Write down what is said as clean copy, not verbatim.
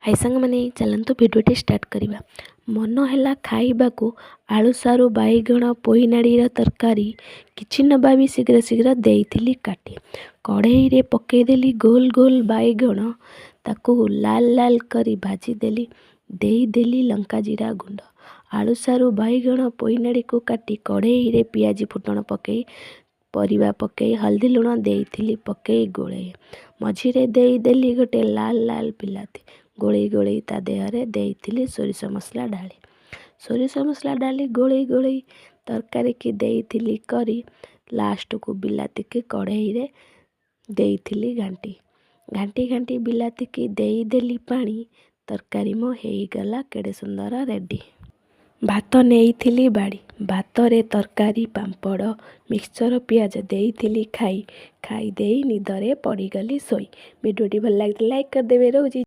High ସାଙ୍ଗମାନେ, ଚାଲନ୍ତୁ ଭିଡ଼ିଓଟି ଷ୍ଟାର୍ଟ କରିବା। ମନ ହେଲା ଖାଇବାକୁ ଆଳୁ, ସାରୁ, ବାଇଗଣ, ପୋଇନାଡ଼ିର ତରକାରୀ। କିଛି ନ ଭାବି ଶୀଘ୍ର ଶୀଘ୍ର ଦେଇଥିଲି କାଟି। କଢ଼େଇରେ ପକାଇଦେଲି ଗୋଲ ଗୋଲ ବାଇଗଣ, ତାକୁ ଲାଲ ଲାଲ କରି ଭାଜିଦେଲି, ଦେଇଦେଲି ଲଙ୍କା ଜିରା ଗୁଣ୍ଡ। ଆଳୁ, ସାରୁ, ବାଇଗଣ, ପୋଇନାଡ଼ିକୁ କାଟି କଢ଼େଇରେ ପିଆଜି ଫୁଟଣ ପକାଇ, ପରିବା ପକାଇ, ହଳଦୀ ଲୁଣ ଦେଇଥିଲି ପକାଇ ଗୋଳେଇ। ମଝିରେ ଦେଇଦେଲି ଗୋଟେ ଲାଲ ଲାଲ ବିଲାତି। ଗୋଳେଇ ଗୋଳେଇ ତା ଦେହରେ ଦେଇଥିଲି ସୋରିଷ ମସଲା ଢାଳି। ସୋରିଷ ମସଲା ଢାଳି ଗୋଳେଇ ଗୋଳେଇ ତରକାରୀକି ଦେଇଥିଲି କରି। ଲାଷ୍ଟକୁ ବିଲାତିକି କଢ଼େଇରେ ଦେଇଥିଲି ଘାଣ୍ଟି ଘାଣ୍ଟି ଘାଣ୍ଟି, ବିଲାତିକି ଦେଇଦେଲି ପାଣି। ତରକାରୀ ମୋ ହେଇଗଲା କେଡ଼େ ସୁନ୍ଦର ରେଡ଼ି। ଭାତ ନେଇଥିଲି ବାଢ଼ି, ଭାତରେ ତରକାରୀ, ପାମ୍ପଡ଼, ମିକ୍ସଚର, ପିଆଜ ଦେଇଥିଲି ଖାଇ। ଖାଇ ଦେଇ ନିଦରେ ପଡ଼ିଗଲି ଶୋଇ। ଭିଡ଼ିଓଟି ଭଲ ଲାଗିଥିଲେ ଲାଇକ୍ କରିଦେବେ। ରହୁଛି।